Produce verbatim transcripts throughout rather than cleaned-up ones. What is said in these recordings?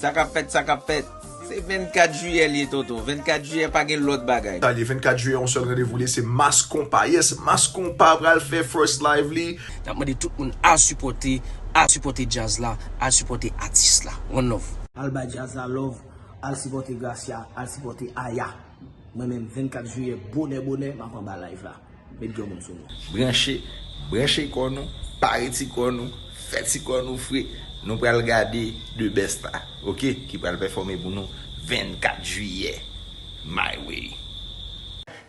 Sa k ap fèt, sa k ap fèt. Se vennkat jiyè l ye, tonton. Vennkat jiyè, pa gen lòt bagay. Sa l ye, vennkat jiyè, yon sèl randevou li, se Mass Konpa. Yes, Mass Konpa pral fè first live li. N ap mande tout moun al sipòte, al sipòte djaz la, al sipòte atis la. One love. Al bay djaz la love, al sipòte Gracia, al sipòte Aya. Mwen menm, vennkat jiyè, bonè bonè, m ap anba live la. Met granmoun sou nou. Branche, branche kò nou, pare ti kò nou, fè ti kò nou fre. Nou pral gade the best la, oke, ki pral pèfòme pou nou vennkat jiyè. My way.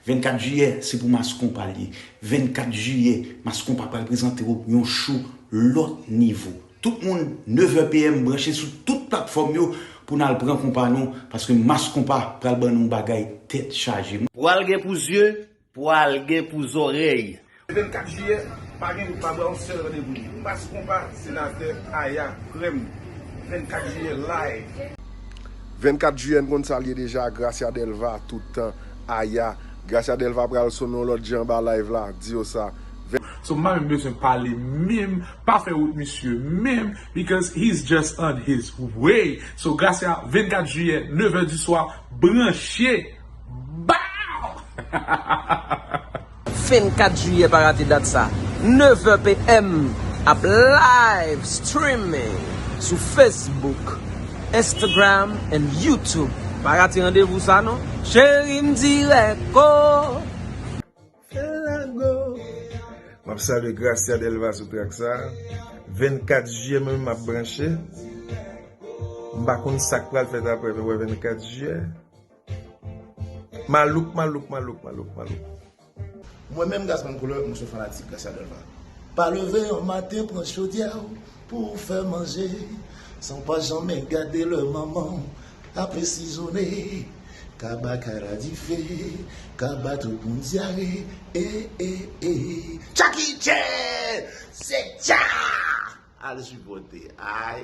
Vennkat jiyè, se pou Mass Konpa l ye. Vennkat jiyè, Mass Konpa pral prezante w yon show lòt nivo. Tout moun, nevè p m, branche sou tout platfòm yo pou n al pran konpa nou, paske Mass Konpa pral ban nou bagay tèt chaje. Pral gen pou zye, pral gen pou zòrèy. Vennkat jiyè, pa gen dout, pa ba yon sèl randevou li. Mass Konpa, senatè Aya, krèm. Vennkat jiyè, live. Vennkat jiyè, n konn sa l ye deja, Gracia Delva, tout tan, Aya. Gracia Delva pral sone yon lòt jan anba live la, di yo sa. Ven- So, m pa menm bezwen pale menm, pa fè wout misye menm, because he's just on his way. So, Gracia, vennkat jiyè, nevè di swa, branche. Bow! Vennkat jiyè, pa rate dat sa. Nevè p m, ap live streaming sou Facebook, Instagram and YouTube. Pa rate randevou sa non. Cheri m dirèk o. M ap salye Gracia Delva sou track sa. Vennkat jiyè, mwen menm m ap branche. M pa konn sa k pral fèt apre, men wè vennkat jiyè. Malouk, malouk, malouk, malouk, malouk. Mwen menm, Gaspard Couleur, mwen se fanatik Gracia Delva. Pa leve yon maten, pran chodyè w pou w fè manje, san w pa janmen gade lè manman w ap sizonnen. Kaba kara dife, kaba tout moun dyare, e, e, e. Jackie Chan! Se dja! Al sipòte, ay!